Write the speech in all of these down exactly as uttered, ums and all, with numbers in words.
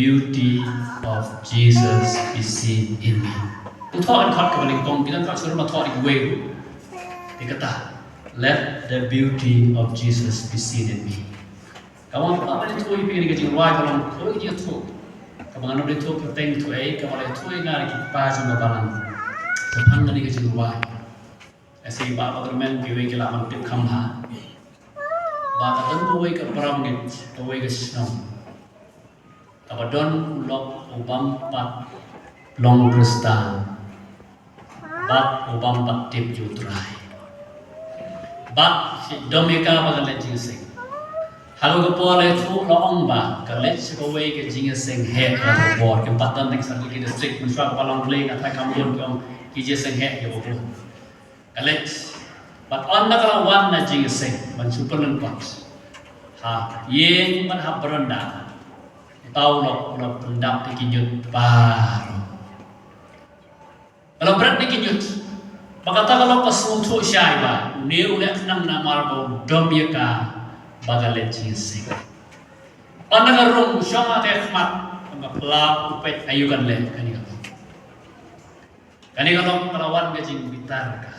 beauty of Jesus be seen in me. Ngi thoh ïa ka khot kaba nyngkong, ngi dang kwah shuh ruh ban thoh ïa kawei ruh. Ïa kata, let the beauty of Jesus be seen in me. Kaba nga kwah ban ïathuh ïa phi kane ka jingrwai ka long kawei ka jingïathuh kaba ngan ym ïathuh kyrteng, ïathuh ei, kaba la ïathuh ïa nga da ki kpa jong nga balang shaphang kane ka jingrwai. Lehse i Bah Batterman, kiwei ki lah ban tip kham bha ba ka don kawei ka para bangeit, kawei ka shnong, kaba don u lok u bym pat long Khristan bad u bym pat tip ïa U Trai. Bad shu dom ïa ka ba ka leit jingïaseng. Ha kawei ka por la ïathuh, la ong ba ka leit sha kawei ka jingïaseng heh ha kawei ka por. Kim pat don tang sha ki district, mynshuwa kaba long Blei, nga tharai kam don ki ong ki jingïaseng heh kiba bun. Ka leit. Bad ynda ka la wan na jingïaseng ban shu pynlyngkot ha ïing bad ha baranda, uta u lok u la pyndap ïa ki ñiut baroh. Ka la bret na ki ñiut. Bad kata ka lok ka sngewthuh shai ba une u leh khnang namar ba u dom ïa ka ba ka leit jingïaseng. Ynda ka rung, u shong ha ka khmat, ka pla, u peit, aïu kan leh kane ka lok. Kane ka lok ka la wan ka jingbitar ka.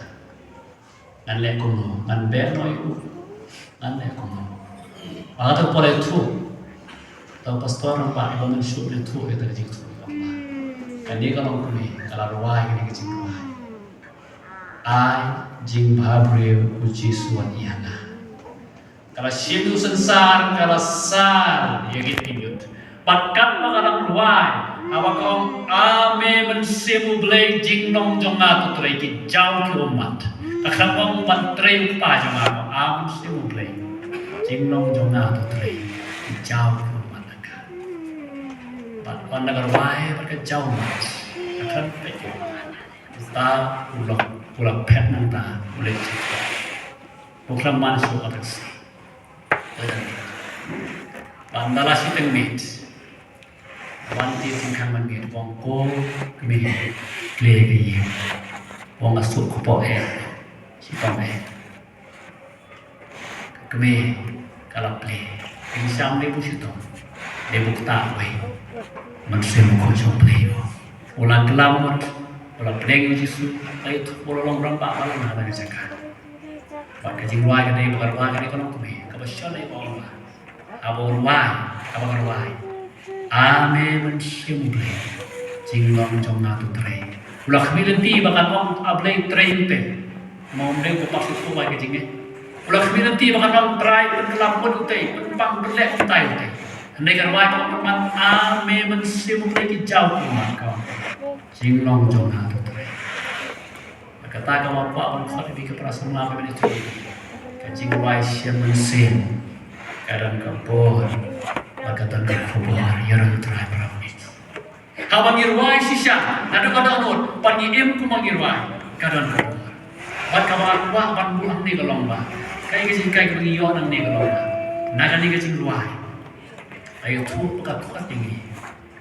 Ngan leh kumno, ngan beh noh ïa u, ngan leh kumno. Ba kata ka por la ïathuh, uta u pastor, ngan pat ïa ba ngan shu ïathuh ïa kata ka jingïathuh. Kane ka longkmie ka la rwai kane ka jingrwai: Ai jingbhabriew, U Jisu wan ïa nga. Ka la shim u synsar, ka la sar ïa kine ki ñiut. Bad katba ka dang rwai, haba ka ong, A me Mynsiem U Blei, jinglong jong nga to trei, ki jaw ki ummat. Ka khlem ong ban trei u kpa jong nga, ka ong, A Mynsiem U Blei, jinglong jong nga to trei, ki jaw ki ummat na ka. Bad ynda ka rwai bad ka jaw ummat, ka khlem peit ki ummat. Uta u lok u la phet nangta, u leit sha U khlem man shuh ka taxi. Bad ynda la shiteng miet, wan ti tyngkhang ban miet, u ong, ko kmie, plie ka ïing. U ong, nga suk kpoh eh, shitom eh. Ka kmie ka la plie. Ka jingsam dei bun shitom, dei bun ktah wei. Mynsiem Bakhuid jong U Blei u la kylla mut, u la pdiang ïa U Jisu, la ïathuh, u la long rangbah balang ha la ka jaka. Bad ka jingrwai ka dei ba ka rwai ka dei ka longkmie, kaba shon ïa ka ong ba, haba u rwai, haba ka rwai, A me Mynsiem U Blei, jinglong jong nga to trei. U la khmih lynti ba kan ong, A Blei, trei ïa utei. Mo, ym dei u kpa shu rwai ka jingngeit. U la khmih lynti ba kan ong, Trai, pynkylla mut ïa utei, pynpang pynleh kumta ïa utei. Hynrei ka rwai ka ong, man, A me Mynsiem U Blei, ki jaw ki ummat, ka ong, jinglong jong nga to trei. Kata ka ma kwah ban khot ïa phi ki para samla, ka ban ïathuh ïa phi. Ka jingrwai shim mynsiem ka don ka bor, bad ka don ka khubor ïa U Trai para bangeit. Haba ngi rwai shisha, naduh ka dohnud, pat ngi im kumba ngi rwai, ka don ka bor. Bad kaba nga kwah ban buh hangne ka long ba, kaei ka jinghikai kaba ngi ïoh nangne ka long ba, na kane ka jingrwai, ka ïathuh, ka khot ïa ngi,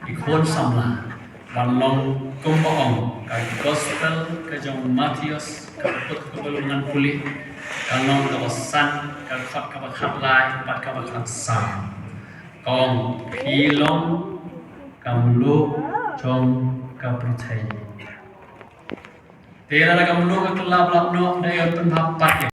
ki khun samla, ban long kumba ong ka Gospel ka jong u Mathaios, ka dkhot kaba laiphew pule, ka lynnong kaba san, ka dkhot kaba khatlai bad kaba khatsaw. Ka ong, phi long ka mluh jong ka pyrthei. Te lada ka mluh ka kylla ba lap noh, dei ban pynbha pat ïa